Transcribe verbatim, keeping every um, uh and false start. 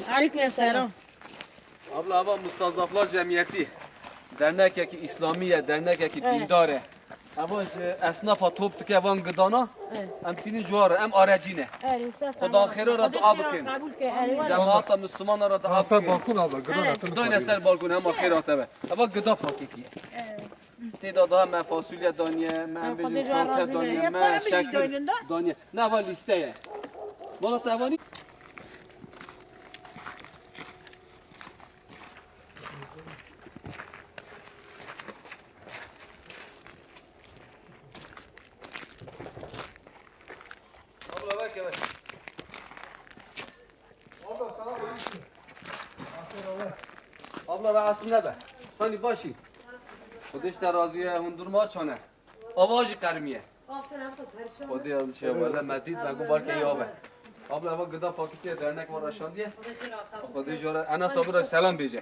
Aleyküm selam. Abla, ava Mustazaflar Cemiyeti. Dernekekî îslamî ye, dernekekî dîndar e. Ava ji esnafa top dike van gidana, em tînin ji wan re, em arecî ne. Xweda xêra re dua bikin. Cemaata Mislimana re dua bikin. Balkon abla, gidana. Dayne ser balkon, hema xêra te be. Ava gida paketî ye. Tê de daha me fasulye daniye, me em bêjin salçe daniye, me şekir daniye. Ne, ava lîste ye. Wala te ava nî- Abla, weke be. Abla, sana bak. Abla, rahatsız ne be? Hani başî? Xwedê ji te razî ye, hûn durma çane. Ava jî qermî ye. Xwedê em çi wele me dît, me got balkê ya be. Abla, ava gida pakîtiye, dernek wa raşandiye. Xwedê jara ena sabira selam bêje.